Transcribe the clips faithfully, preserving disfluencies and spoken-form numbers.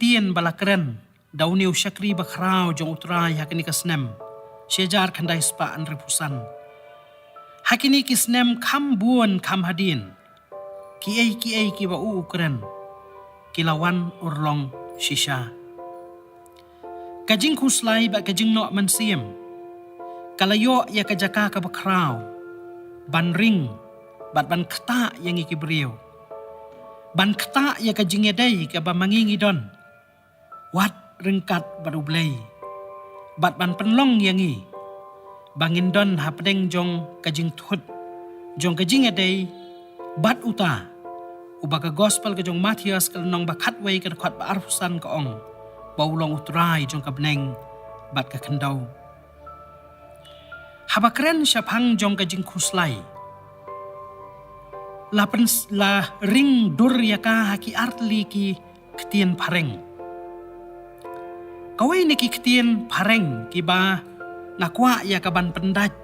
ktien ba la kren da une u shakri bakhraw jong U Trai ha kane ka snem shi hajar khyndai spah hynriewphew san. Ha kine ki snem kham bun kham hadien, kiei kiei kiba u u kren ki la wan urlong shisha. Ka jingkhuslai bad ka jingnoh mynsiem ka la ïoh ïa ka jaka kaba khraw ban ring bad ban ktah ïa ngi ki briew, ban ktah ïa ka jingïadei kaba ma ngi ngi don wat ryngkat bad U Blei, bad ban pynlong ïa ngi ba ngin don hapdeng jong ka jingthut jong ka jingïadei bad uta uba ka Gospel ka jong Mathaios ka lynnong ba khatwei ka dkhot ba arphew san ka ong ba u long U Trai jong ka bneng bad ka khyndew. Haba kren shaphang jong ka jingkhuslai, la pyn-, la ring dur ïa ka ha ki artylli ki ktien phareng. Kawei na ki ktien phareng kiba nga kwah ïa ka ban pyndait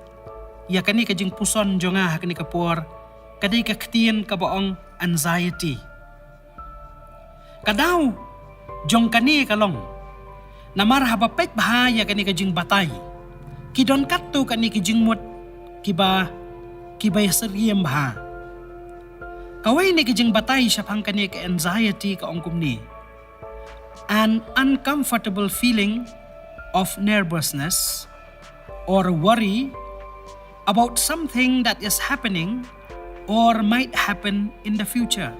ïa kane ka jingpuson jong nga ha kane ka por, ka dei ka ktien kaba ong anxiety. Ka daw jong kane ka long namar haba peit bha ïa kane ka jingbatai, ki don katto katne ki jingmut kiba, kiba ïasyriem bha. Kawei na ki jingbatai shaphang kane ka anxiety ka ong kumne: an uncomfortable feeling of nervousness or worry about something that is happening or might happen in the future.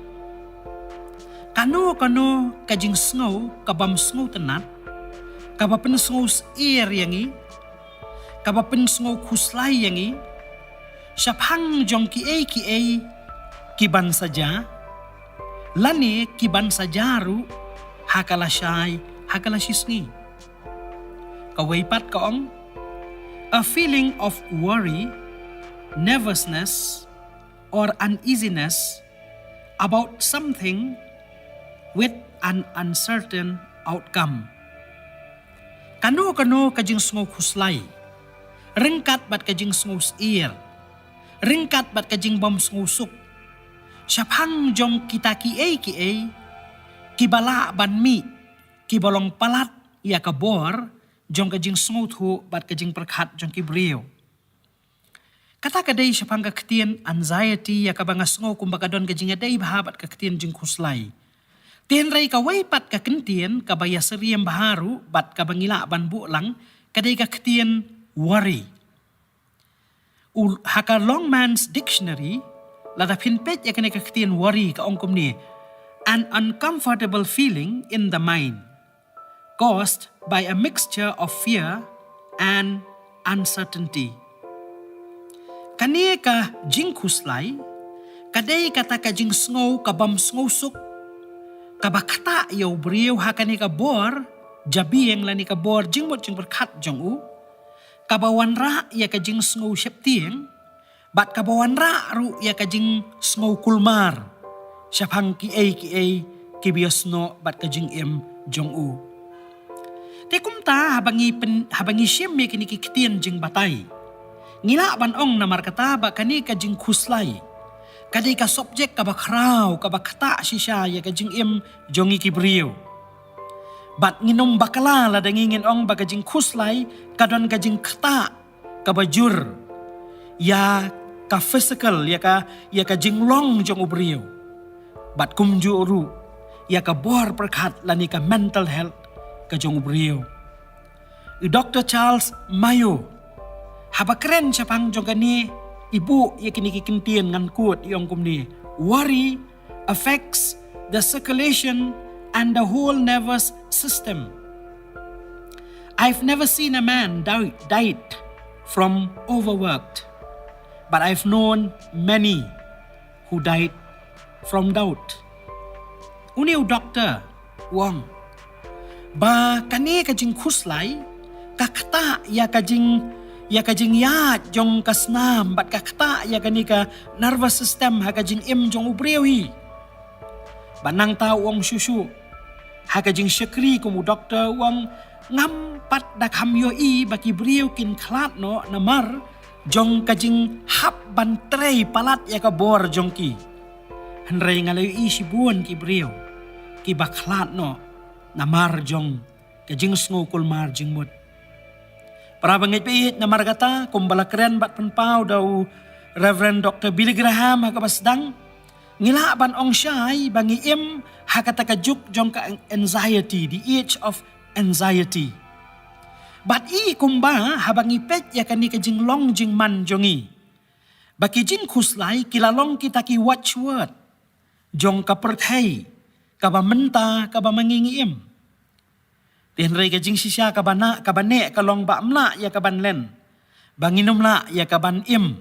Kano kano ka jingsngew ka bym sngewtynnat, kaba pynsngew syier ïa ngi, kaba pynsngew khuslai ïa ngi shaphang jong kiei kiei ki ban sa jia, lane ki ban sa jia ruh ha ka lashai ha ka lashisngi. Kawei pat ka ong, a feeling of worry, nervousness, or uneasiness about something with an uncertain outcome. Kano kano ka jingsngew khuslai ryngkat bad ka jingsngew syier, ryngkat bad ka jingbym sngewsuk shaphang jong kita kiei kiei kiba lah ban mih, kiba long palat ïa ka bor jong ka jingsngewthuh bad ka jingpyrkhat jong ki briew. Kata ka dei shaphang ka ktien anxiety ïa kaba nga sngew kumba ka don ka jingïadei bha bad ka ktien jingkhuslai. Te hynrei kawei pat ka kyntien kaba ïasyriem bha ruh bad kaba ngi lah ban buh lang, ka dei ka ktien worry. U, ha ka Longman's Dictionary, lada phin peit ïa kane ka ktien worry ka ong kumne: an uncomfortable feeling in the mind caused by a mixture of fear and uncertainty. Kane ka jingkhuslai ka dei kata ka jingsngew ka bym sngewsuk, kaba ktah ïa u briew ha kane ka bor jabieng lane ka bor jingmut jingpyrkhat jong u, kaba wanrah ïa ka jingsngew sheptieng, bad kaba wanrah ruh ïa ka jingsngew kulmar shaphang kiei kiei kiba ïasnoh bad ka jingim jong u. Te kumta haba ngi pyn-, haba ngi shim ïa kine ki ktien jingbatai, ngi lah ban ong namar kata ba kane ka jingkhuslai ka dei ka subject kaba khraw, kaba ktah shisha ïa ka jingim jong ngi ki briew. Bad ngin ym bakla lada ngi ngin ong ba ka jingkhuslai ka don ka jingktah kaba jur ïa ka physical, ïa ka, ïa ka jinglong jong u briew. Bad kumjuh ruh ïa ka bor pyrkhat lane ka mental health ka jong u briew. I Doktor Charles Mayo, haba kren shaphang jong kane, i buh ïa kine ki kyntien ngan quote, i ong kumne: worry affects the circulation and the whole nervous system. I've never seen a man die, died from overworked, but I've known many who died from doubt. Une u doktor u ong ba kane ka jingkhuslai ka ktah ïa ka jing, ïa ka jingïaid jong ka snam, bad ka ktah ïa kane ka nervous system ha ka jingim jong u briew hi. Bad nangta u ong shuh shuh, ha ka jingshakri kum u doktor, u ong ngam pat da kham ïohi ba ki briew kin khlad noh namar jong ka jinghap ban trei palat ïa ka bor jong ki. Hynrei nga la ïohi shibun ki briew kiba khlad noh namar jong ka jingsngew kulmar jingmut. Para bangeit baieit, namar kata, kumba la kren bad pynpaw da u Reverend Doctor Billy Graham ha kaba sdang, ngi lah ban ong shai ba ngi im ha kata ka juk jong ka anxiety, the age of anxiety. Bad i kumba haba ngi peit ïa kane ka jinglong jingman jong ngi, ba ki jingkhuslai ki la long kita ki watchword jong ka pyrthei kaba mynta kaba ma ngi ngi im. Te hynrei ka jingshisha kaba na, kaba neh ka long ba ym lah ïa kaban len, ba ngin ym lah ïa kaban im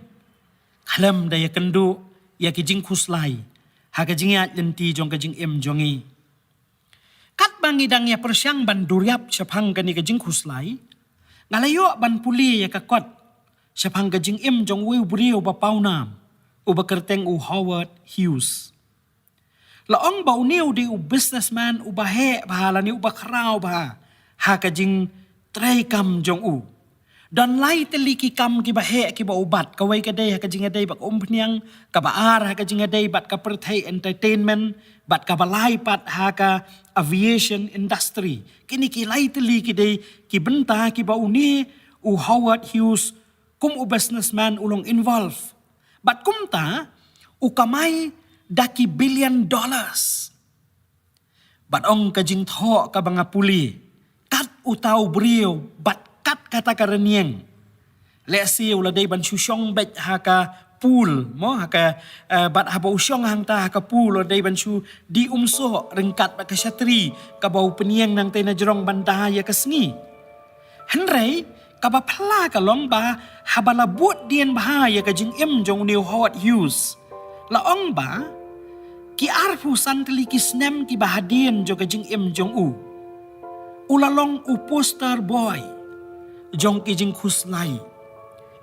khlem da ïakynduh ïa ki jingkhuslai ha ka jingïaid lynti jong ka jingim jong ngi. Katba ngi dang ïa pyrshang ban duriap shaphang kane ka jingkhuslai, nga la ïoh ban pule ïa ka kot shaphang ka jingim jong uwei u briew ba pawnam, uba kyrteng u Howard Hughes. La ong ba une u dei u businessman uba heh bha lane uba khraw bha ha ka jingtrei kam jong u. Don lai tylli ki kam kiba heh kiba u bat, kawei ka dei ha ka jingïadei bad ka umphniang, kaba ar ha ka jingïadei bad ka pyrthei entertainment, bad kaba lai pat ha ka aviation industry. Kine ki lai tylli ki dei ki bynta kiba une u Howard Hughes kum u businessman u long involve. Bad kumta u kamai da ki billion dollars. Bad ong ka jingthoh kaba nga pule, kat uta u briew bad kat kata ka rynïeng, lehse u la dei ban shu shong beit ha ka pool, mo, ha ka, eh, bad haba u shong hangta ha ka pool u la dei ban shu die umsoh ryngkat bad ka shatri kaba u pynïeng nangtei na jrong ban da ïa ka sngi. Hynrei kaba phylla ka long ba haba la bud dien bha ïa ka jingim jong une u Howard Hughes, la ong ba ki arphew san tylli ki snem kiba hadien jong ka jingim jong u, u la long u poster boy jong ki jingkhuslai,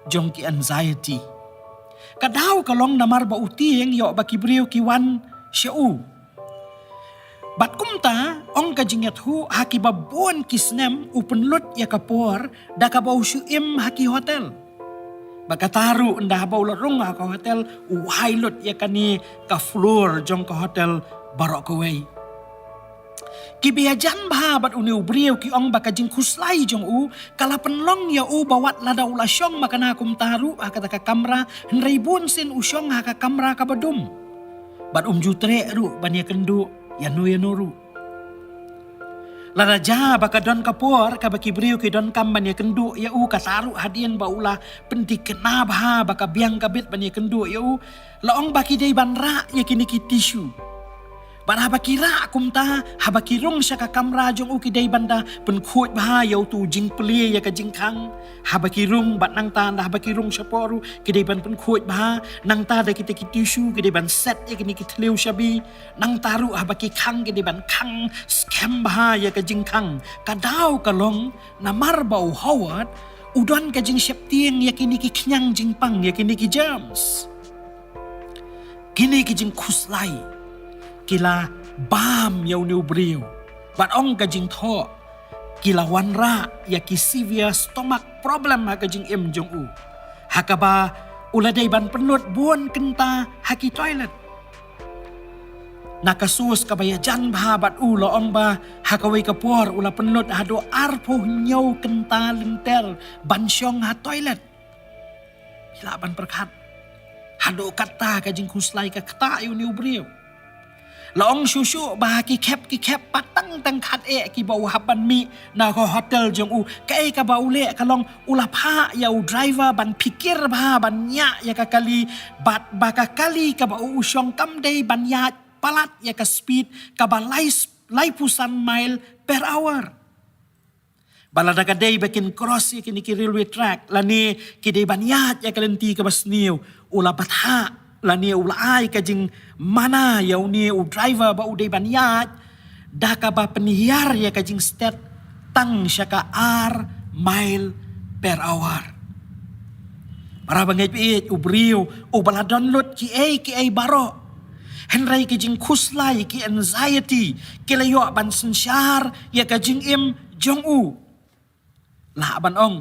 jong ki anxiety. Ka daw ka long namar ba u tieng ïoh ba ki briew ki wan sha u. Bad kumta, ong ka jingïathuh, ha kiba bun ki snem u pynlut ïa ka por da kaba u shu im ha ki hotel. Bad kata ruh ynda haba u la rung ha ka hotel, u wai lut ïa kane ka floor jong ka hotel baroh kawei. Kiba ïajan bha bad une u briew ki ong ba ka jingkhuslai jong u ka la pynlong ïa u ba wat lada u la shong makna kumta ruh ha kata ka kamra, hynrei bunsien u shong ha ka kamra kaba dum. Bad um ju treh ruh ban ïakynduh ïano ïano ruh. Lada jia ba ka don ka por kaba ki briew ki donkam ban ïakynduh ïa u, kata ruh hadien ba u la pynthikna bha ba ka biang ka bit ban ïakynduh ïa u, la ong ba ki dei ban rah ïa kine ki tissue. Bad haba ki rah kumta, haba ki rung sha ka kamra jong u ki dei ban da pynkhuid bha ïa uto u jingplie ïa ka jingkhang. Haba ki rung bad nangta da haba ki rung shapoh ruh ki dei ban pynkhuid bha, nangta da kita ki tissue ki dei ban set ïa kine ki thliew shabi. Nangta ruh haba ki khang ki dei ban khang skhem bha ïa ka jingkhang. Ka daw ka long namar ba u Howard u don ka jingsheptieng ïa kine ki khñiang jingpang, ïa kine ki germs. Kine ki jingkhuslai ki la bam ïa une u briew. Bad ong ka jingthoh, ki la wanrah ïa ki severe stomach problem ha ka jingim jong u, ha kaba u la dei ban pynlut bun kynta ha ki toilet. Na ka source kaba ïajan bha bad u la ong ba ha kawei ka por u la pynlut haduh arphew hynñiew kynta lynter ban shong ha toilet. Phi lah ban pyrkhat haduh katta ka jingkhuslai ka ktah ïa une u briew. La ong shuh shuh ba ha ki khep ki khep pat tang tang khathynñiew kiba u hap ban mih na ka hotel jong u, kaei kaba u leh ka long u la phah ïa u driver ban phikir bha ban ñiah ïa ka kali, bad ba ka kali kaba u shong kam dei ban ïaid palat ïa ka speed kaba lai, laiphew san mile per hour. Ba lada ka dei ba kin cross ïa kine ki railway track lane ki dei ban ïaid ïa ka lynti kaba sniew, u la bthah lane u la ai ka jingmana ïa une u driver ba u dei ban ïaid da kaba pynhiar ïa ka jingstet tang sha ka ar mile per hour. Para bangeit baieit, u briew uba la don lut kiei kiei baroh, hynrei ki jingkhuslai, ki anxiety ki la ïoh ban synshar ïa ka jingim jong u. Lah ban ong,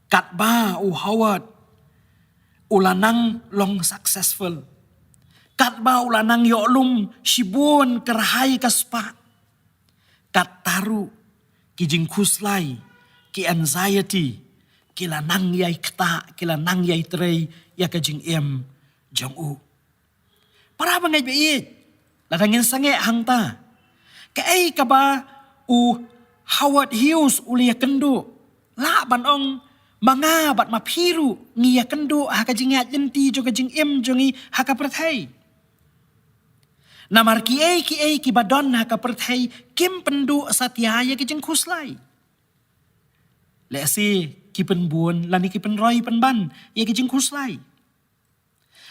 katba u Howard u la nang long successful, katba u la nang ïoh lum shibun kyrhai ka spah, ruh, ki jingkhuslai, ki anxiety, ki la nang ïai ktah, ki la nang ïai trei ïa ka jingim jong u. Para bangeit ba ïeit, lada ngin sangeh hangta, kaei kaba u Howard Hughes u la ïakynduh, lah ban ong, ma nga bad ma phi ruh ngi ïakynduh ha ka jingïaid lynti jong ka jingim jong ngi ha ka pyrthei. Namar kiei kiei kiba don ha ka pyrthei kim pynduh satia ïa ki jingkhuslai. Lehse ki pynbun lane ki pynroi pynban ïa ki jingkhuslai.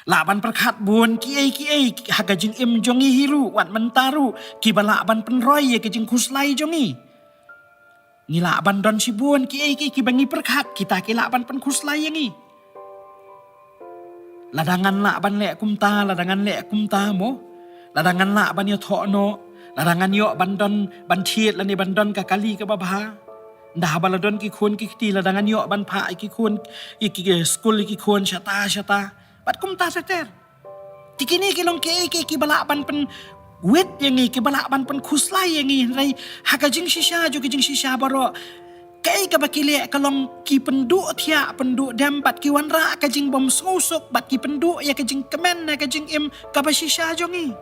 Lah ban pyrkhat bun kiei kiei ha ka jingim jong ngi hi ruh, wat mynta ruh, kiba lah ban pynroi ïa ki jingkhuslai jong ngi. Ngi lah ban don shibun kiei kiei kiba ngi pyrkhat, kita ki lah ban pynkhuslai ïa ngi. Lada ngan lah ban leh kumta, lada ngan leh kumta mo. Lada ngan lah ban ïathoh noh, lada ngan ïoh ban don, ban thied lane ban don ka kali kaba bha. Ynda haba la don ki khun ki kti, lada ngan ïoh ban phah ïa ki khun, ïa ki, eh, skul ïa ki khun shata shata. Bad kumta ter ter. Te kine ki long kiei kiei kiba lah ban pynwit ïa ngi, kiba lah ban pynkhuslai ïa ngi, hynrei ha ka jingshisha jong ka jingshisha baroh, kaei kaba ki leh ka long ki pynduh thiah pynduh dem bad ki wanrah ka jingbym sngewsuk bad ki pynduh ïa ka jingkmen ha ka jingim kaba shisha jong ngi.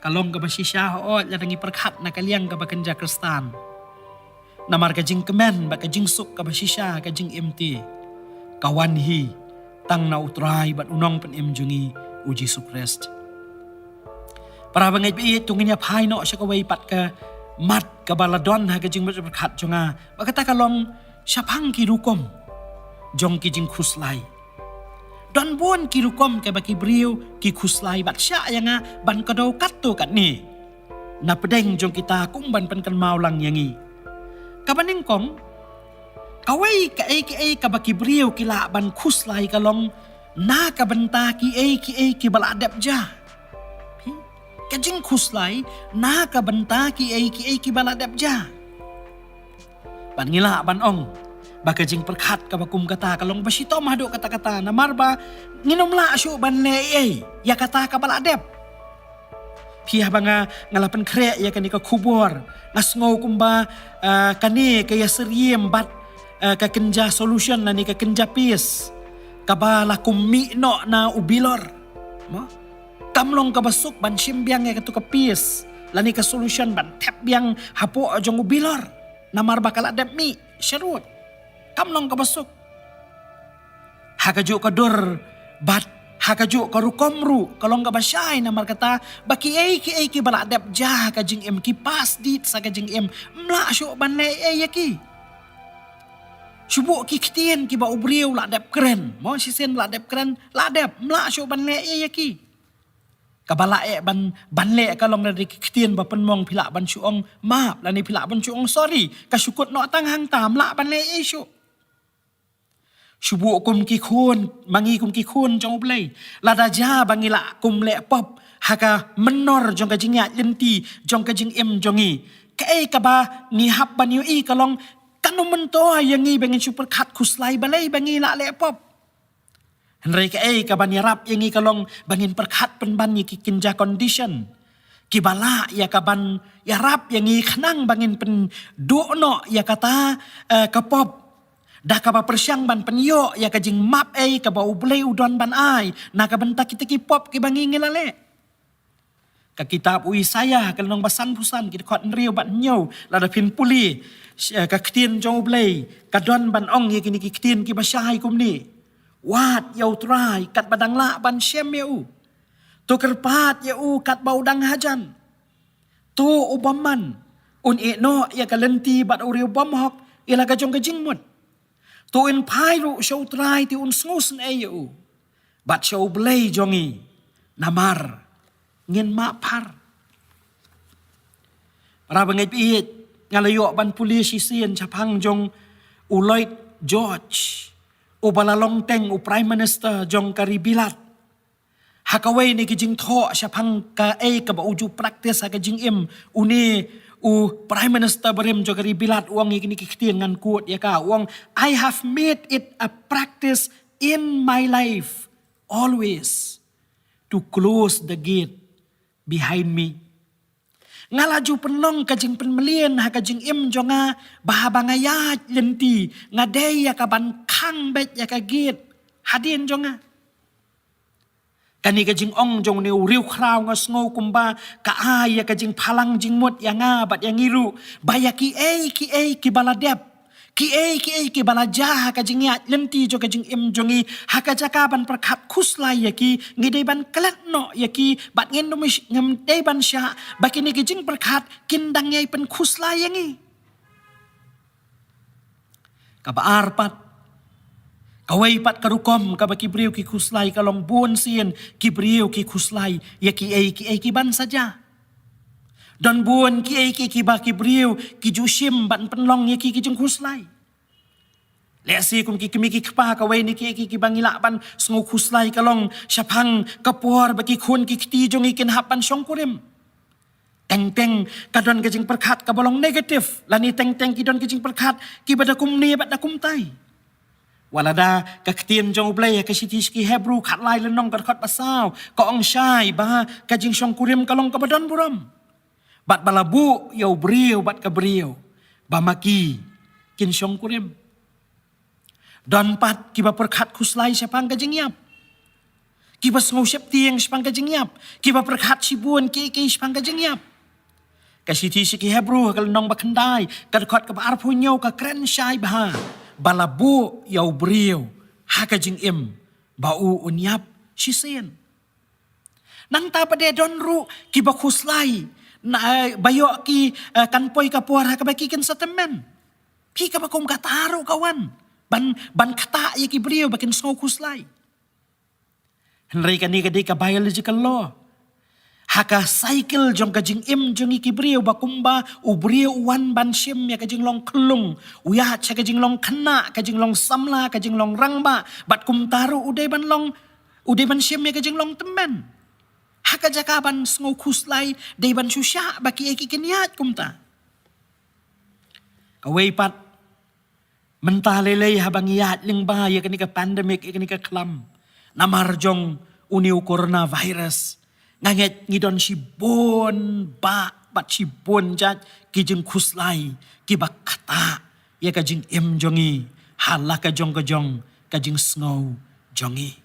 Ka long kaba shisha hooid lada ngi pyrkhat na ka liang kaba kynja Khristan. Namar ka jingkmen bad ka jingsuk kaba shisha ka jingim te ka wan hi tang na U Trai bad U Nongpynim jong ngi, U Jisu Khrist. Para bangeit ba ïeit, to ngin ïa phai noh sha kawei pat ka mat kaba la don ha ka jingmut pyrkhat jong nga, ba kata ka long shaphang ki rukom jong ki jingkhuslai. Don bun ki rukom kaba ki briew ki khuslai bad shah ïa nga ban kdew katto katne na pdeng jong kita kum ban pynkynmaw lang ïa ngi. Kaba nyngkong, kawei kaei kaei kaba ki briew ki lah ban khuslai ka long na ka bynta kiei kiei kiba la dep jia. Ka jingkhuslai na ka bynta kiei kiei kiba la dep jia. Bad ngi lah ban ong ba ka jingpyrkhat kaba kum kata ka long ba shitom haduh katta katta, namar ba ngin ym lah shuh ban leh ei ei ïa kata kaba la dep. Phi, haba nga, nga la pynkhreh ïa kane ka khubor, nga sngew kumba, eh, kane ka ïasyriem bad, eh, ka kynja solution lane ka kynja peace kaba la kum mih noh na u bilor. Mo? Kam long kaba suk ban shim biang ïa katu ka peace lane ka solution ban thep biang hapoh jong u bilor. Namar ba ka la dep mih sharud. Kam long kaba suk. Ha kajuh ka dur bad ha kajuh ka rukom ruh ka long kaba shai, namar kata ba kiei kiei kiba la dep jia ha ka jingim, ki past deeds ha ka jingim, ym lah shuh ban leh ei ei ïa ki. Shu buh ki ktien kiba u briew la dep kren. Mo, shisien la dep kren, la dep, ym lah shuh ban leh ei ei ïa ki. Kaba lah eh ban, ban leh ka long da ki ktien ba pynmong, phi lah ban shu ong map lane phi lah ban shu ong sorry, ka shu kut noh tang hangta, ym lah ban leh ei ei shuh. Shu buh kum ki khun, ma ngi kum ki khun jong U Blei, lada jia ba ngi la kum leh pop ha ka mynnor jong ka jingïaid lynti jong ka jingim jong ngi, kaei kaba ngi hap ban ïohi ka long, kan ym myntoi ïa ngi ba ngin shu pyrkhat khuslai balei ba ngi la leh pop. Hynrei kaei kaban ïarap ïa ngi ka long ba ngin pyrkhat pynban ïa ki kynja condition kiba lah ïa kaban ïarap ïa ngi khnang ba ngin pynduh noh ïa kata, eh, ka pop da kaba pyrshang ban pynïoh ïa ka jingmap ei kaba U Blei u don ban ai na ka bynta kita ki pop kiba ngi ngi la leh. Ka kitab u Isaïah ka lynnong ba sanphew san, ki dkhot hynriew bad hynñiew, lada phin pule, eh, ka ktien jong U Blei ka don ban ong ïa kine ki ktien kiba shai kumne: Wad ïa U Trai katba dang lah ban shem ïa u. To kyrpad ïa u katba u dang hajan. To u bymman, un ïehnoh ïa ka lynti bad u riew bymhok ïa la ka jong ka jingmut. To un phai ruh sha U Trai, te un sngewsynei ïa u, bad sha U Blei jong ngi, namar ngin map phar. Para bangeit ba ïeit, nga la ïoh ban pule shisien shaphang jong u Lloyd George, uba la long teng u Prime Minister jong ka ri Bilat. Ha kawei na ki jingthoh shaphang kaei kaba u ju practice ha ka jingim, une u Prime Minister barim jong ka ri Bilat u ong ïa kine ki ktien, ngan quote ïa ka, u ong: "I have made it a practice in my life always to close the gate behind me." Nga la ju pynlong ka jingpynmlien ha ka jingim jong nga, ba haba nga ïaid lynti, nga dei ïa ka ban khang beit ïa ka gate hadien jong nga. Kane ka jingong jong une u riewkhraw nga sngew kumba ka ai ïa ka jingphalang jingmut ïa nga bad ïa ngi ruh, ba ïa kiei kiei kiba la dep, kiei kiei kiba la jia ha ka jingïaid lynti jong ka jingim jong ngi, ha ka jaka ban pyrkhat khuslai ïa ki, ngi dei ban klet noh ïa ki, bad ngim dei ban shah ba kine ki jingpyrkhat kin dang ïai pynkhuslai ïa ngi. Kaba ar pat, kawei pat ka rukom kaba ki briew ki khuslai ka long bun sien ki briew ki khuslai ïa kiei kiei kiban sa jia. Don bun kiei kiei kiba ki briew ki ju shim ban pynlong ïa ki ki jingkhuslai. Lehse kum ki kmie ki kpa, kawei na kiei kiei kiba ngi lah ban sngew khuslai ka long shaphang ka por ba ki khun ki kti jong ngi kin hap ban shongkurim. Teng teng ka don ka jingpyrkhat kaba long negative, lane teng teng ki don ka jingpyrkhat kiba da kumne bad da kumtai. Wat lada ka ktien jong U Blei ha ka shithi sha ki Hebru khatlai lynnong ka dkhot ba saw ka ong shai ba ka jingshongkurim ka long kaba don burom, bad ba la buh ïa u briew bad ka briew ba ma ki kin shongkurim. Don pat kiba pyrkhat khuslai shaphang ka jingïap, kiba sngew sheptieng shaphang ka jingïap, kiba pyrkhat shibun kiei kiei shaphang ka jingïap. Ka shithi sha ki Hebru ha ka lynnong ba khyndai ka dkhot kaba arphew hynñiew ka kren shai bha ba la buh ïa u briew ha ka jingim ba u un ïap shisien. Nangta pat de don ruh kiba khuslai na, eh, ba ïoh ki, eh, kan poi ka por ha kaba ki kin sa tymmen. Phi, kaba kum kata ruh ka wan ban, ban ktah ïa ki briew ba kin sngew khuslai. Hynrei kane ka dei ka biological law. Ha ka cycle jong ka jingim jong ngi ki briew, ba kumba u briew u wan ban shim ïa ka jinglong khyllung, u ïaid sha ka jinglong khynnah, ka jinglong samla, ka jinglong rangbah, bad kumta ruh u dei ban long, u dei ban shim ïa ka jinglong tymmen. Ha ka jaka ban sngew khuslai, dei ban shu shah ba kiei kiei kin ïaid kumta. Kawei pat, mynta lei lei haba ngi ïaid lyngba ïa kane ka pandemic, ïa kane ka khlam namar jong une u coronavirus, nga ngeit ngi don shibun bah bad shibun jait ki jingkhuslai kiba ktah ïa ka jingim jong ngi ha la ka jong ka jong ka jingsngew jong ngi.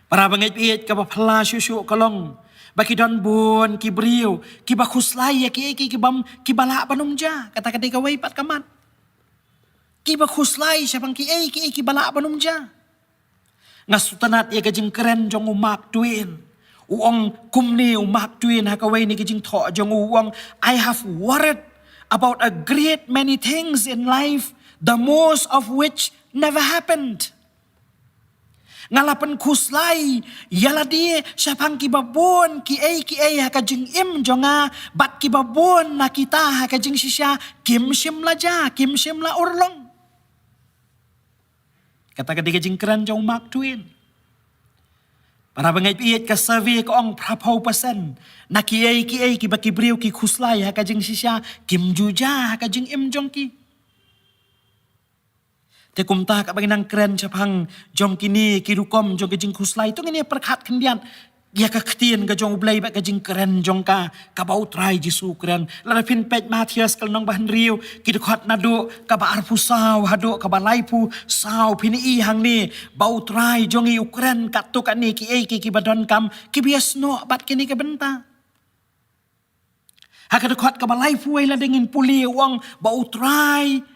Para bangeit, kaba phylla shuh shuh ka long ba ki don bun ki briew kiba khuslai ïa kiei kiei kiba, kiba lah ban ym jia. Kata ka dei kawei pat ka mat. Kiba khuslai shaphang kiei kiei kiba lah ban ym jia. Nga sngewtynnat ïa ka jingkren jong u Mark Twain. U ong kumne u Mark Twain ha kawei na ki jingthoh jong u, u ong, "I have worried about a great many things in life, the most of which never happened." Nga la pynkhuslai ïa lade shaphang kiba bun kiei kiei ha ka jingim jong nga, bad kiba bun na kita ha ka jingshisha kim shym la jia, kim shym la urlong. Kata ka dei ka jingkren jong u Mark Twain. Para bangeit, ka survey ka ong phra phew percent na kiei kiei kiba ki briew ki khuslai ha ka jingshisha kim ju jia ha ka jingim jong ki. Te kumta, kaba ngi nang kren shaphang jong kine ki rukom jong ka jingkhuslai, to ngin ïa pyrkhat khyndiat ïa ka ktien ka jong U Blei bad ka jingkren jong ka, kaba U Trai Jisu u kren. Lada phin peit Mathaios ka lynnong ba hynriew, ki dkhot naduh kaba arphew saw haduh kaba laiphew saw, phin ïohi hangne ba U Trai jong ngi u kren katto katne kiei kiei kiba donkam kiba ïasnoh bad kine ki bynta. Ha ka dkhot kaba laiphew wei, lada ngin pule, u ong ba U Trai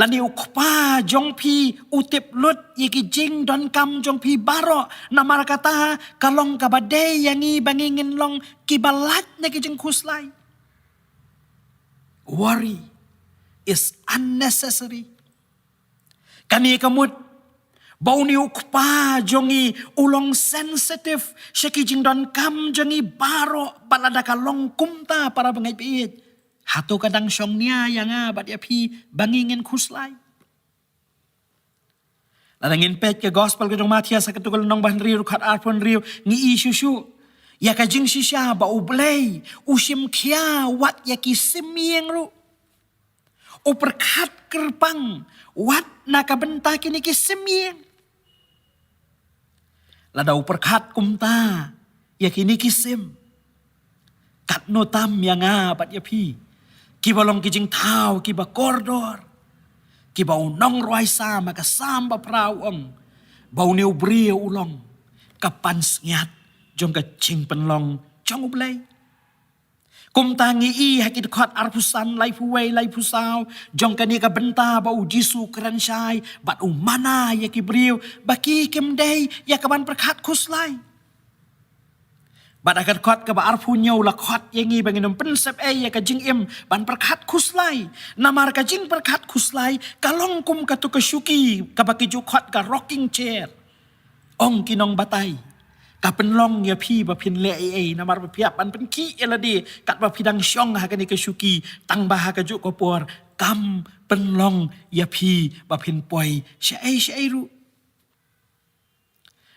lane U Kpa jong phi u tip lut ïa ki jingdonkam jong phi baroh, namar kata ka long kaba dei ïa ngi ba ngin long kiba lait na ki jingkhuslai. Worry is unnecessary. Kane ka mut ba une U Kpa jong ngi u long sensitive sha ki jingdonkam jong ngi baroh, bad lada ka long kumta, para bangeit, hato ka dang shong nia ïa nga bad ïa phi ba ngin khuslai? Lada ngin peit ka gospel ka jong u Mathaios ha katto ka lynnong ba hynriew, dkhot arphew hynriew, ngi ïohi shuh shuh ïa ka jingshisha ba U Blei u shim khia wat ïa ki sim ïing ruh. U pyrkhat kyrpang wat na ka bynta kine ki sim ïing. Lada u pyrkhat kumta ïa kine ki sim, Katno tam ïa nga bad ïa phi, kiba long ki jingthaw kiba kordor, kiba u nongrwai Salm ha ka Salm ba phra u ong ba une u briew u long ka pansngiat jong ka jingpynlong jong U Blei. Kumta ngi i ha ki dkhot arphew san, laiphew wei, laiphew saw jong kane ka bynta ba U Jisu u kren shai bad u mana ïa ki briew ba ki kim dei ïa ka ban pyrkhat khuslai. Bad ha ka dkhot kaba arphew hynñiew la khot ïa ngi ba ngin ym pynsep ei ïa ka jingim ban pyrkhat khuslai. Namar ka jingpyrkhat khuslai ka long kum kato ka shuki kaba ki ju khot ka rocking chair. Ong ki nongbatai, ka pynlong ïa phi ba phin leh ei ei, namar ba phi hap ban pynkhih ïa lade katba phi dang shong ha kane ka shuki, tang ba ha kajuh ka por kam pynlong ïa phi ba phin poi shaei shaei ruh.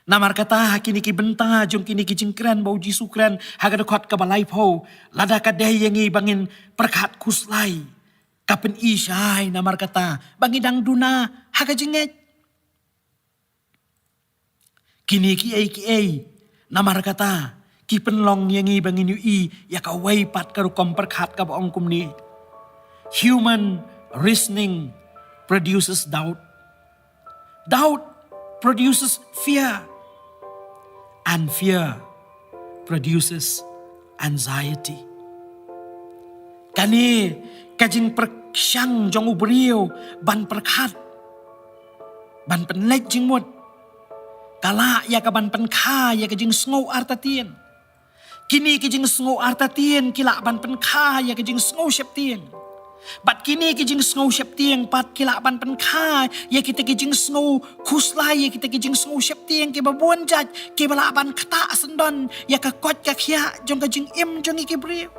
Namar kata ha kine ki bynta jong kine ki jingkren ba U Jisu u kren ha ka dkhot kaba laiphew, lada ka dei ïa ngi ba ngin pyrkhat khuslai, ka pyni shai namar kata ba ngi dang duna ha ka jingngeit. Kine kiei kiei namar kata ki pynlong ïa ngi ba ngin ïohi ïa kawei pat ka rukom pyrkhat kaba ong kumne: Human reasoning produces doubt. Doubt produces fear. And fear produces anxiety. Kane ka jingpyrshang jong u briew ban pyrkhat, ban pynleit jingmut, ka lah ïa ka ban pynkha ïa ka jingsngew artatien. Kine ki jingsngew artatien ki lah ban pynkha ïa ka jingsngew sheptieng. Bad kine ki jingsngew sheptieng pat ki lah ban pynkha ïa kita ki jingsngew khuslai, ïa kita ki jingsngew sheptieng kiba bun jait, kiba lah ban ktah syndon ïa ka koit ka khiah jong ka jingim jong ngi ki briew.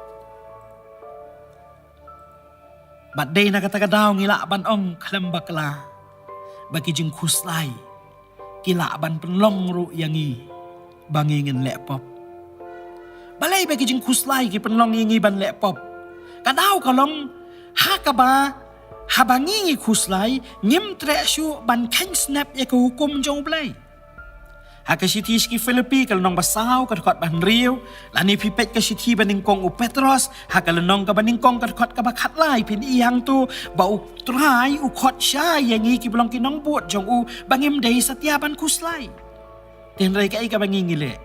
Bad dei na kata ka daw ngi lah ban ong khlem bakla ba ki jingkhuslai ki lah ban pynlong ruh ïa ngi ba ngi ngin leh pop. Balei ba ki jingkhuslai ki pynlong ïa ngi ban leh pop? Ka daw ka long ha kaba haba ngi ngi khuslai ngim treh shuh ban kheiñ snep ïa ka hukum jong U Blei. Ha ka shithi sha ki Philippi ka lynnong ba saw ka dkhot ba hynriew, lane phi peit ka shithi ba nyngkong u Petros ha ka lynnong kaba nyngkong ka dkhot kaba khatlai, phin i hangto ba U Trai u khot shai ïa ngi kiba long ki nongbud jong u ba ngim dei satia ban khuslai. Te hynrei kaei kaba ngi ngi leh?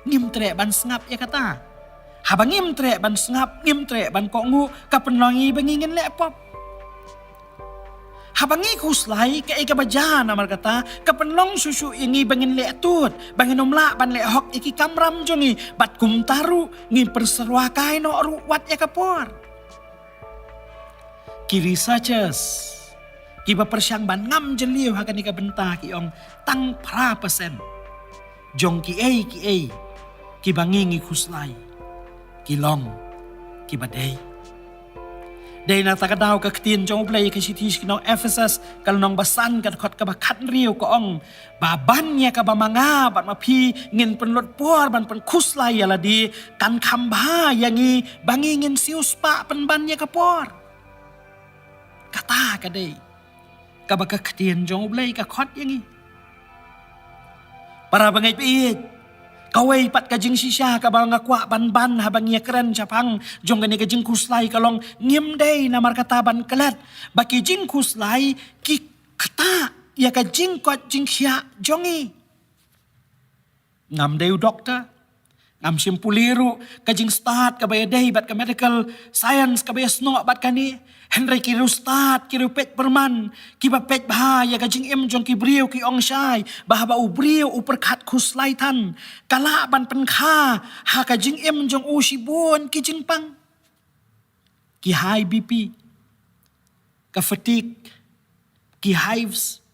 Ngim treh ban sngap ïa kata. Haba ngim treh ban sngap, ngim treh ban kohnguh, ka pynlong ïa ngi ba ngi ngin leh pop. Haba ngi khuslai, kaei kaba jia namar kata ka pynlong shuh shuh ïa ngi ba ngin leh tut, ba ngin ym lah ban leh hok ïa ki kamram jong ngi, bad kumta ruh ngin pynsyrwa kai noh ruh wat ïa ka por. Ki researchers kiba pyrshang ban ngam jylliew ha kane ka bynta ki ong tang phra percent jong kiei kiei kiba ngi ngi khuslai ki long kiba dei. Dei na kata ka daw ka ktien jong U Blei ka shithi sha ki nong Ephesus ka lynnong ba san ka dkhot kaba khathynriew ka ong ba ban ïa kaba ma nga bad ma phi ngin pynlut por ban pynkhuslai ïa lade kan kham bha ïa ngi ba ngi ngin siewspah pynban ïa ka por. Kata ka dei kaba ka ktien jong U Blei ka khot ïa ngi. Para bangeit ba ïeit, kawei pat ka jingshisha kaba nga kwah ban ban haba ngi ïakren shaphang jong kane ka jingkhuslai ka long ngim dei namar kata ban klet ba ki jingkhuslai ki ktah ïa ka jingkoit jingkhiah jong ngi. Ngam dei u doktor, ngam shym pule ruh ka jingstad kaba ïadei bad ka medical science kaba ïasnoh bad kane. Hynrei ki riewstad, ki riewpeit pyrman kiba peit bha ïa ka jingim jong ki briew ki ong shai ba haba u briew u pyrkhat khuslai than ka lah ban pynkha ha ka jingim jong u shibun ki jingpang. Ki high B P, ka fatigue, ki hives,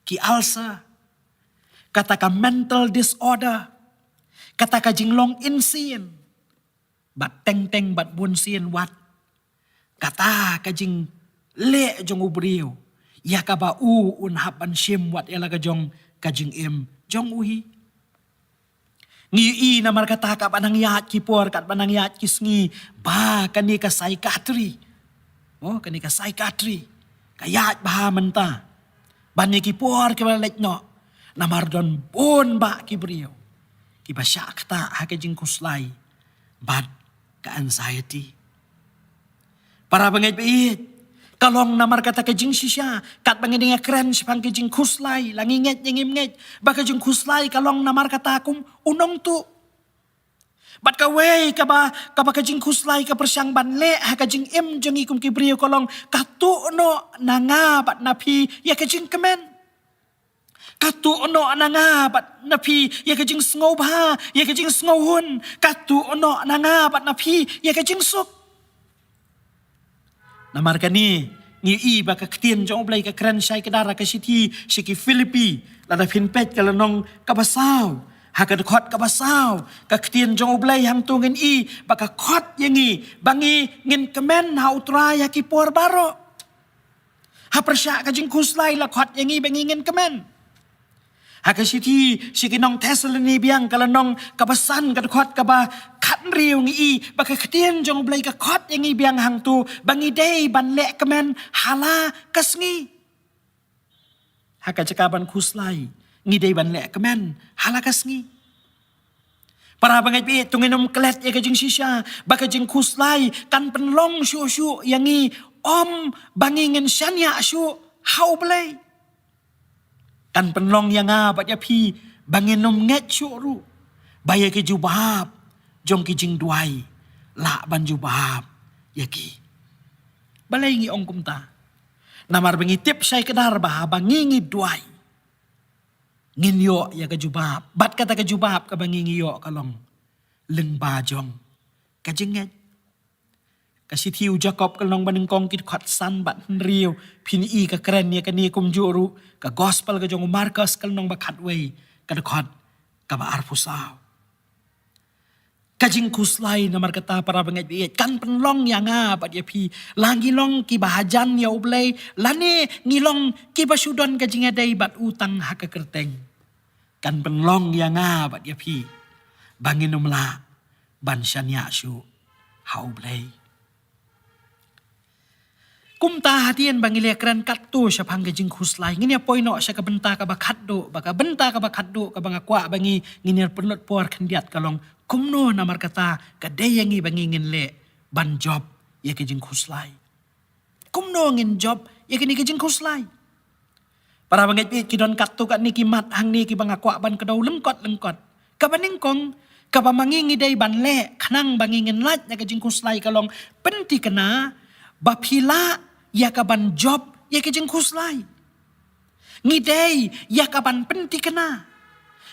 ki ulcer, kata ka mental disorder, kata ka jinglong insane, bad teng teng bad bunsien wat kata ka jingleh jong u briew ïa kaba u un hap ban shim wat ïa la ka jong ka jingim jong u hi. Ngi i namar kata katba nang ïaid ki por, katba nang ïaid ki sngi, ba kane ka psychiatry, oh, kane ka psychiatry ka ïaid bha mynta ban ïa ki por kiba la leit noh. Namar don bun bah ki briew kiba shah ktah ha ka jingkhuslai bad ka anxiety. Para bangeit baieit, ka long namar kata ka jingshisha, katba ngi dang ïakren shaphang ka jingkhuslai, la ngi ngeit ne ngim ngeit, ba ka jingkhuslai ka long namar kata kum u nongtuh. Bad kawei kaba, kaba ka jingkhuslai ka pyrshang ban leh ha ka jingim jong ngi kum ki briew ka long, ka tuh noh na nga bad na phi ïa ka jingkmen. Ka tuh noh na nga bad na phi ïa ka jingsngewbha, ïa ka jingsngewhun. Ka tuh noh na nga bad na phi ïa ka jingsuk. Namar kane, ngi i ba ka ktien jong U Blei ka kren shai kdar ha ka shithi sha ki Philippi, lada phin peit ka lynnong kaba saw, ha ka dkhot kaba saw, ka ktien jong U Blei hangto ngin i ba ka khot ïa ngi ba ngi ngin kmen ha U Trai ha ki por baroh. Ha pyrshah ka jingkhuslai la khot ïa ngi ba ngi ngin kmen. Ha ka shithi sha ki nong Thessaloni biang ka lynnong kaba san ka dkhot kaba khathynriew ngi i ba ka ktien jong U Blei ka khot ïa ngi biang hangto ba ngi dei ban leh kmen ha la ka sngi. Ha ka jaka ban khuslai, ngi dei ban leh kmen ha la ka sngi. Para bangeit baieit, to ngin ym klet ïa ka jingshisha ba ka jingkhuslai kan pynlong shuh shuh ïa ngi, ym ba ngi ngin shaniah shuh ha U Blei. Kan pynlong ïa nga bad ïa phi ba ngin ym ngeit shuh ruh ba ïa ki jubab jong ki jingduwai lah ban jubab ïa ki. Balei ngi ong kumta? Namar ba ngi tip shai kdar ba haba ngi ngi duwai, ngin ïoh ïa ka jubab. Bad kata ka jubab kaba ngi ngi ïoh ka long lyngba jong ka jingngeit. Ka shithi u Jakob ka lynnong banyngkong ki dkhot san bad hynriew, phin i ka kren ïa kane kumjuh ruh, ka gospel ka jong u Markos ka lynnong ba khatwei, ka dkhot kaba arphew saw. Ka jingkhuslai namar kata, para bangeit baieit, kan pynlong ïa nga bad ïa phi, la ngi long kiba hajan ïa U Blei lane ngi long kiba shu don ka jingïadei bad u tang ha ka kyrteng, kan pynlong ïa nga bad ïa phi ba ngin ym lah ban shaniah shuh ha U Blei. Kumta hadien ba ngi la kren katto shaphang ka jingkhuslai, ngin ïa poi noh sha ka bynta kaba khatduh, ba ka bynta kaba khatduh kaba nga kwah ba ngi, ngin ïa pynlut por khyndiat ka long kumno namar kata ka dei ïa ngi ba ngi ngin leh ban jop ïa ka jingkhuslai. Kumno ngin jop ïa kane ka jingkhuslai? Para bangeit baieit, ki don katto katne ki mat hangne kiba nga kwah ban kdew lyngkot lyngkot. Kaba nyngkong, kaba ma ngi ngi dei ban leh khnang ba ngi ngin lait na ka jingkhuslai ka long pynthikna ba phi lah ïa ka ban jop ïa ka jingkhuslai. Ngi dei ïa ka ban pynthikna.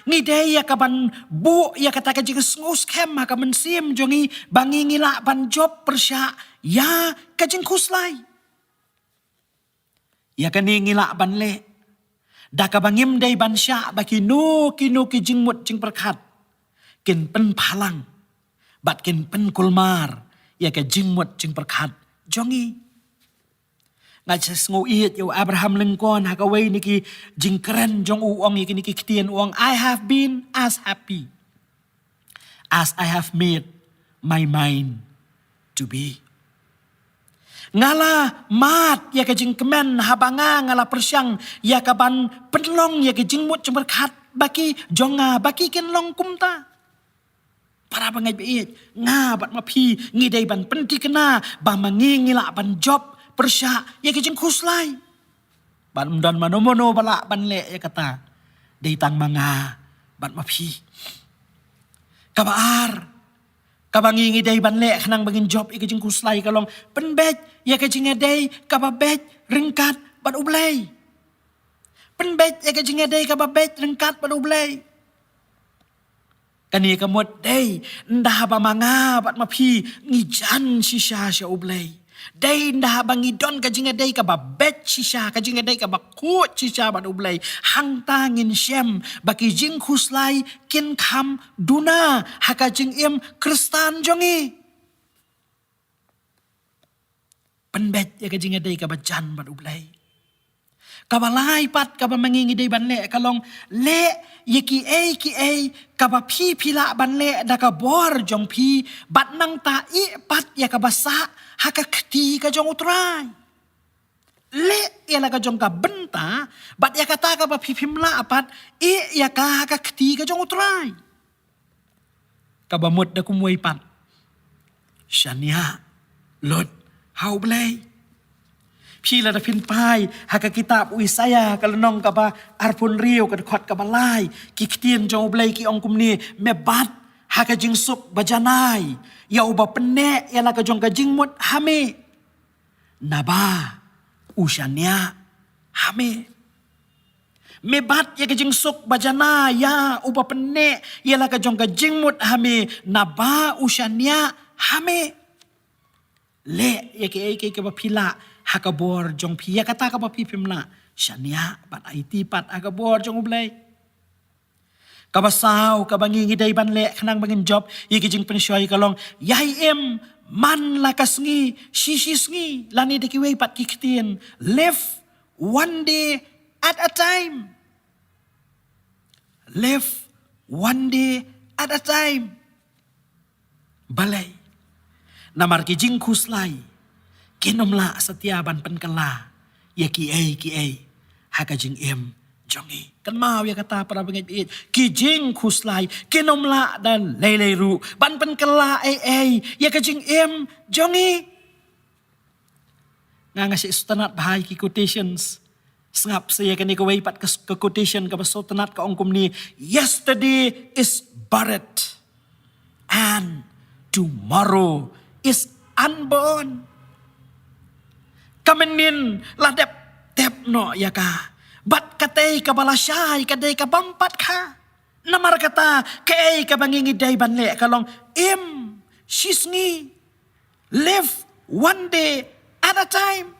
Ngi dei ïa ka ban buh ïa kata ka jingsngewskhem ha ka mynsiem jong ngi ba ngi ngi lah ban jop pyrshah ïa ka jingkhuslai. Ïa kane ngi lah ban leh da kaba ngim dei ban shah ba kino kino ki jingmut jingpyrkhat kin pynphalang bad kin pynkulmar ïa ka jingmut jingpyrkhat jong ngi. Nga sngewbha ïa u Abraham Lincoln ha kawei na ki jingkren jong u, u ong ïa kine ki ktien, u ong, "I have been as happy as I have made my mind to be." Nga la mad ïa ka jingkmen haba nga, nga la pyrshang ïa ka ban pynlong ïa ka jingmut jingpyrkhat ba ki jong nga ba ki kin long kumta. Para bangeit baieit, nga bad ma phi ngi dei ban pynthikna ba ma ngi ngi lah ban jop pyrshah ïa ka jingkhuslai. Bad ym don mano mano ba lah ban leh ïa kata, dei tang ma nga bad ma phi. Kaba ar, kaba ngi ngi dei ban leh khnang ba ngin jop ïa ka jingkhuslai ka long pynbeit ïa ka jingïadei kaba beit ryngkat bad U Blei. Pynbeit ïa ka jingïadei kaba beit ryngkat bad U Blei. Kane ka mut dei ynda haba ma nga bad ma phi ngi jan shisha sha U Blei. Dei ynda haba ngi don ka jingïadei kaba beit shisha, ka jingïadei kaba khuid shisha bad U Blei, hangta ngin shem ba ki jingkhuslai kin kham duna ha ka jingim Khristan jong ngi. Pynbeit ïa ka jingïadei kaba jan bad U Blei. Kaba lai pat kaba ma ngi ngi dei ban leh ka long leh ïa kiei kiei kaba phi phi lah ban leh da ka bor jong phi, bad nangta ïeh pat ïa kaba sah ha ka kti ka jong U Trai. Leh ïa la ka jong ka bynta, bad ïa kata kaba phi phim lah pat, ïeh ïa ka ha ka kti ka jong U Trai. Kaba mut da kumwei pat, shaniah lut ha U Blei. Phi lada phin phai ha ka kitab u Isaïah ka lynnong kaba arphew hynriew ka dkhot kaba lai, ki ktien jong U Blei ki ong kumne: Me bat ha ka jingsuk ba janai ïa uba pynneh ïa la ka jong ka jingmut ha me, naba u shaniah ha me. Me bat ïa ka jingsuk ba janai ïa uba pynneh ïa la ka jong ka jingmut ha me, naba u shaniah ha me. Leh ïa kiei kiei kiba phi lah ha ka bor jong phi, ïa kata kaba phi phim lah, shaniah bad aiti pat ha ka bor jong U Blei. Kaba saw kaba ngi ngi dei ban leh khnang ba ngin jop ïa ki jingpynshoi ka long: Ïai im man la ka sngi shi shi sngi, lane da kiwei pat ki ktien: Live one day at a time. Live one day at a time. Balei? Namar ki jingkhuslai kin ym lah satia ban pynkylla ïa kiei kiei ha ka jingim jong ngi. Kynmaw ïa kata, para bangeit, ki jingkhuslai kin ym lah da lei lei ruh ban pynkylla ei ei ïa ka jingim jong ngi. Nga nga sngewtynnat bha ïa ki quotations. Sngap sa ïa kane kawei pat ka, ka quotation kaba sngewtynnat, ka ong kumne: Yesterday is buried and tomorrow is unborn. Ka mynnin la dep tep noh ïa ka, bad katei kaba lashai ka dei ka bym pat kha. Namar kata, kaei kaba ngi ngi dei ban leh ka long: Im shi sngi. Live one day at a time.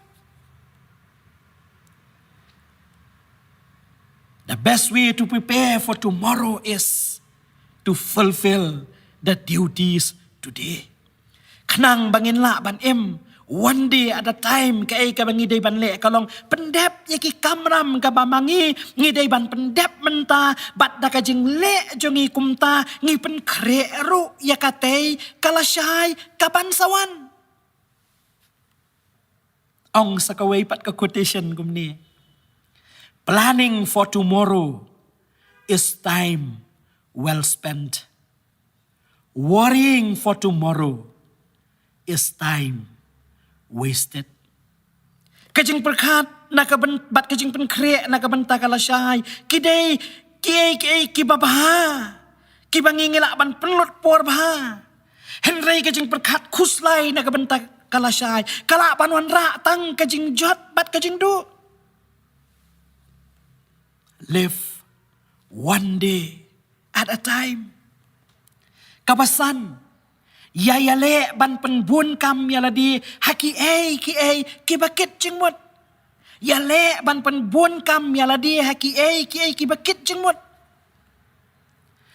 The best way to prepare for tomorrow is to fulfill the duties today. Khnang ba ngin lah ban im one day at a time, kaei kaba ngi dei ban leh ka long pyndep ïa ki kamram kaba ma ngi ngi dei ban pyndep mynta, bad da ka jingleh jong ngi kumta ngi pynkhreh ruh ïa katei ka lashai kaban sa wan. Ong sa kawei pat ka quotation kumne: Planning for tomorrow is time well spent. Worrying for tomorrow is time wasted. Ka jingpyrkhat na ka byn-, bad ka jingpynkhreh na ka bynta ka lashai ki dei kiei kiei kiba bha, kiba ngi ngi lah ban pynlut por bha. Hynrei ka jingpyrkhat khuslai na ka bynta ka lashai ka lah ban wanrah tang ka jingjot bad ka jingduh. Live one day at a time. Kaba san, ïa ïaleh ban pynbun kam ïa lade ha kiei kiei kiba kit jingmut. Ïaleh ban pynbun kam ïa lade ha kiei kiei kiba kit jingmut.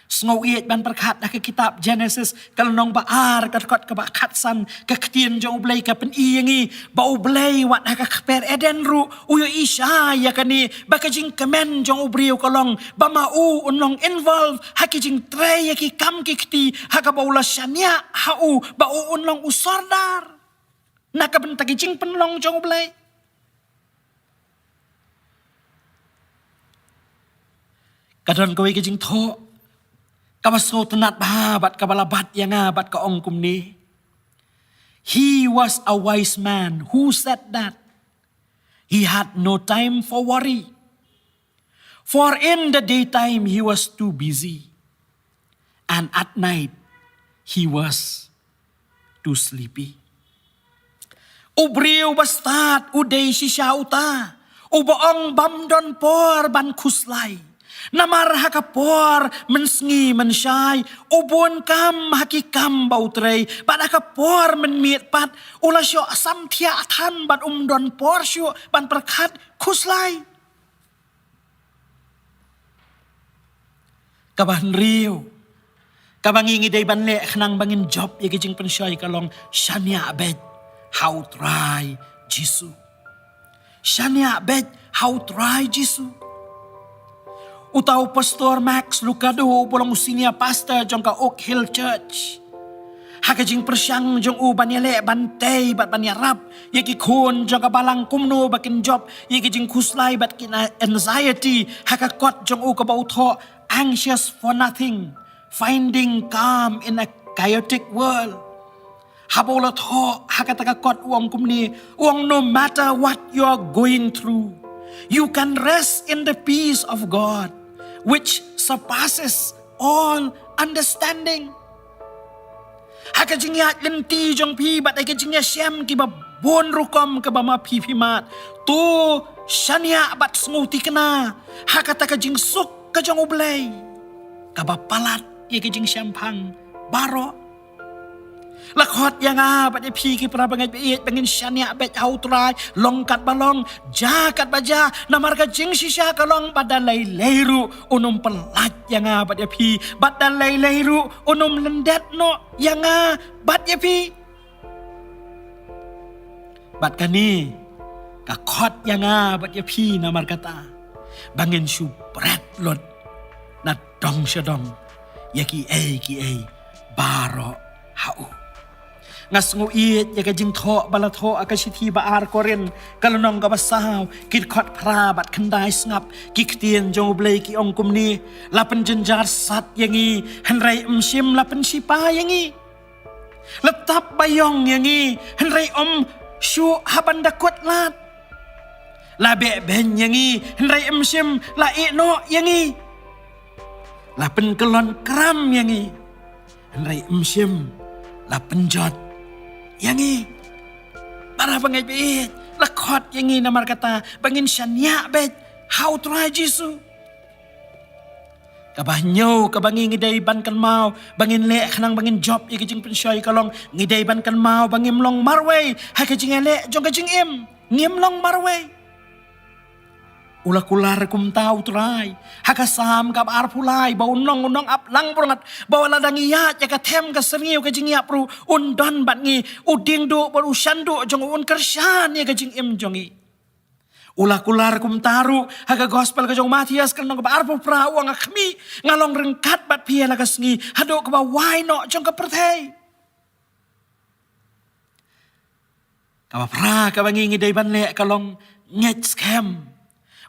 Sngew ïeit ban pyrkhat ha ka kitab Genesis ka lynnong ba ar ka dkhot kaba khatsan, ka ktien jong U Blei ka pyni ïa ngi ba U Blei wat ha ka kper Eden ruh u ïohi shai ïa kane, ba ka jingkmen jong u briew ka long ba ma u un long involve ha ki jingtrei ïa ki kam ki kti ha kaba u la shaniah ha u, ba u un long u sordar na ka bynta ki jingpynlong jong U Blei. Ka don kawei ka jingthoh kaba sngewtynnat bha bad kaba la bat ïa nga bad ka ong kumne: He was a wise man who said that he had no time for worry. For in the daytime he was too busy, and at night he was too sleepy. U briew ba stad u dei shisha uta uba ong bym don por ban khuslai. Namar ha ka por mynsngi mynshai u bun kam ha ki kam ba u trei, bad ha ka por mynmiet pat u la shoh samthiah than bad um don por shuh ban pyrkhat khuslai. Kaba hynriew kaba ngi ngi dei ban leh khnang ba ngin jop ïa ki jingpynshoi ka long shaniah beit ha U Trai Jisu. Shaniah beit ha U Trai Jisu. Uta u Pastor Max Lucado uba long u senior pastor jong ka Oak Hill Church, ha ka jingpyrshang jong u ban ïaleh ban tei bad ban ïarap ïa ki khun jong ka balang kumno ba kin jop ïa ki jingkhuslai bad ki anxiety, ha ka kot jong u kaba u thoh Anxious for Nothing: Finding Calm in a Chaotic World. Haba u la thoh ha kata ka kot u ong kumne, u ong, "No matter what you are going through, you can rest in the peace of God, which surpasses all understanding." Ha ka jingïaid lynti jong phi bad ha ka jingïashem kiba bun rukom kaba ma phi phi mad, to shaniah bad sngewthikna ha kata ka jingsuk ka jong U Blei kaba palat ïa ka jingshemphang baroh. La khot ïa nga bad ïa phi ki para bangeit ba ïeit ba ngin shaniah beit ha U Trai, long katba long, jia katba jia, namar ka jingshisha ka long ba da lei lei ruh un ym pyllait ïa nga bad ïa phi, bad da lei lei ruh un ym lyndet noh ïa nga bad ïa phi. Bad kane ka khot ïa nga bad ïa phi namar kata ba ngin shu bret lut na dong sha dong ïa kiei kiei baroh ha u. Nga sngew ïeit ïa ka jingthoh ba la thoh ha ka shithi ba ar Korinth, ka lynnong kaba saw, ki dkhot phra bad khyndai sngap, ki ktien jong U Blei ki ong kumne, "La pynjynjar sat ïa ngi, hynrei ym shym la pynshipa ïa ngi. La tap baïong ïa ngi, hynrei ym shuh ha ban da kut lad. La beh beiñ ïa ngi, hynrei ym shym la ïeh noh ïa ngi. La pynkyllon kram ïa ngi, hynrei ym shym la pynjot ïa ngi." Para bangeit ba ïeit, la khot ïa ngi namar kata ba ngin shaniah beit ha U Trai Jisu. Kaba hynñiew kaba ngi ngi dei ban kynmaw ba ngin leh khnang ba ngin jop ïa ka jingpynshoi ka long, ngi dei ban kynmaw ba ngim long marwei ha ka jingïaleh jong ka jingim. Ngim long marwei. U la kular kumta U Trai ha ka Salm kaba arphew lai ba un long, un long ap lang bor ngat, ba wat la dang ïaid ïa ka them ka syrngiew ka jingïap ruh un don bad ngi, u dieng duh bad u shan duh jong u un kyrshan ïa ka jingim jong ngi. U la kular kumta ruh ha ka Gospel ka jong u Mathaios ka lynnong kaba arphew phra, u ong, "Khmih, nga long ryngkat bad phi ha la ka sngi haduh kaba wai noh jong ka pyrthei." Kaba phra kaba ngi ngi dei ban leh ka long ngeit skhem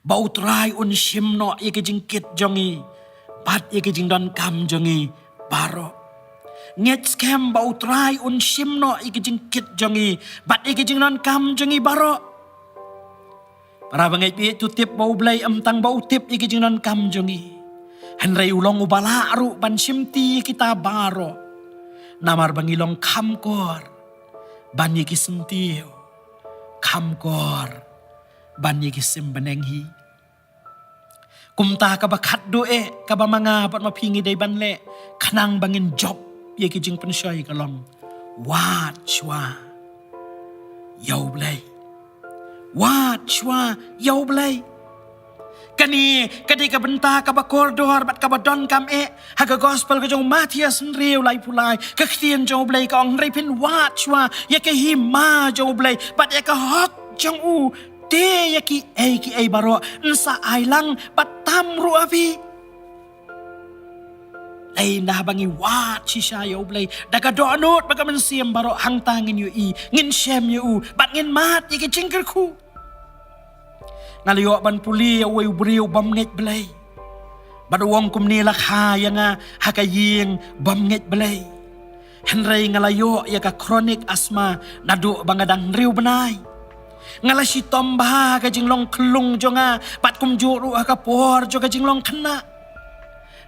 ba U Trai un shim noh ïa ka jingkit jong ngi bad ïa ka jingdonkam jong ngi baroh. Ngeit skhem ba U Trai un shim noh ïa ka jingkit jong ngi bad ïa ka jingdonkam jong ngi baroh. Para bangeit ba ïeit, to tip ba U Blei ym tang ba u tip ïa ka jingdonkam jong ngi, hynrei u long uba lah ruh ban shimti ïa kita baroh. Namar ba ngi long kham kor ban ïa ki syntiew, kham kor ban ïa ki sim bneng hi. Kumta kaba khatduh eh kaba ma nga bad ma phi ngi dei ban leh khnang ba ngin jop ïa ki jingpynshoi ka long, wad shuwa ïa U Blei. Wad shuwa ïa U Blei. Kane ka dei ka bynta kaba kordor bad kaba donkam eh. Ha ka Gospel ka jong u Mathaios hynriew laiphew lai, ka ktien jong U Blei ka ong, "Hynrei phin wad shuwa ïa ka hima jong U Blei bad ïa ka hok jong u. Te ïa kiei kiei baroh yn sa ai lang bad tam ruh ha phi." Lei na ba ngi wad shisha ïa U Blei da ka dohnud bad ka mynsiem baroh, hangta ngin ïohi, ngin shem ïa u bad ngin mad ïa ka jingkyrkhu. Nga la ïoh ban pule ïa uwei u briew bym ngeit Blei. Bad u ong kumne, la kha ïa nga ha ka ïing bym ngeit Blei. Hynrei nga la ïoh ïa ka chronic asthma naduh ba nga dang hynriew bnai. Nga la shitom bha ha ka jinglong khyllung jong nga bad kumjuh ruh ha ka por jong ka jinglong khynnah.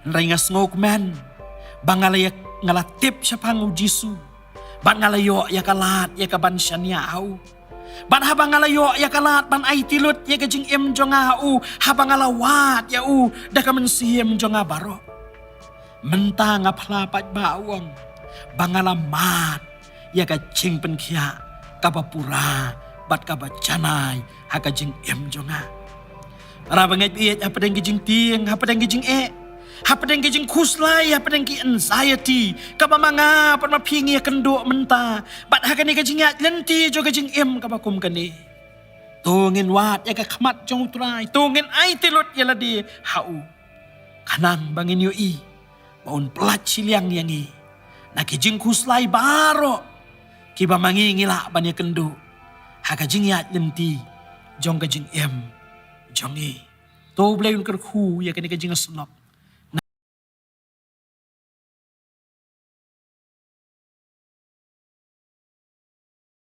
Hynrei nga sngewkmen ba nga la ïa, nga la tip shaphang U Jisu. Bad nga la ïoh ïa ka lad ïa ka ban shaniah ha u. Bad haba nga la ïoh ïa ka lad ban aiti lut ïa ka jingim jong nga ha u, haba nga la wad ïa u da ka mynsiem jong nga baroh. Mynta nga phla paidbah, u ong, ba nga la mad ïa ka jingpynkhiah kaba pura bad kaba janai ha ka jingim jong nga. Para bangeit ba ïeit, hapdeng ki jingtieng, hapdeng ki jingeh, hapdeng ki jingkhuslai, hapdeng ki anxiety kaba ma nga bad ma phi ngi ïakynduh mynta, bad ha kane ka jingïaid lynti jong ka jingim kaba kum kane, to ngin wad ïa ka khmat jong U Trai, to ngin aiti lut ïa lade ha u, khnang ba ngin ïohi ba un pyllait shiliang ïa ngi na ki jingkhuslai baroh kiba ma ngi ngi lah ban ïakynduh ha ka jingïaid lynti jong ka jingim jong ngi. To U Blei un kyrkhu ïa kane ka jingsngew.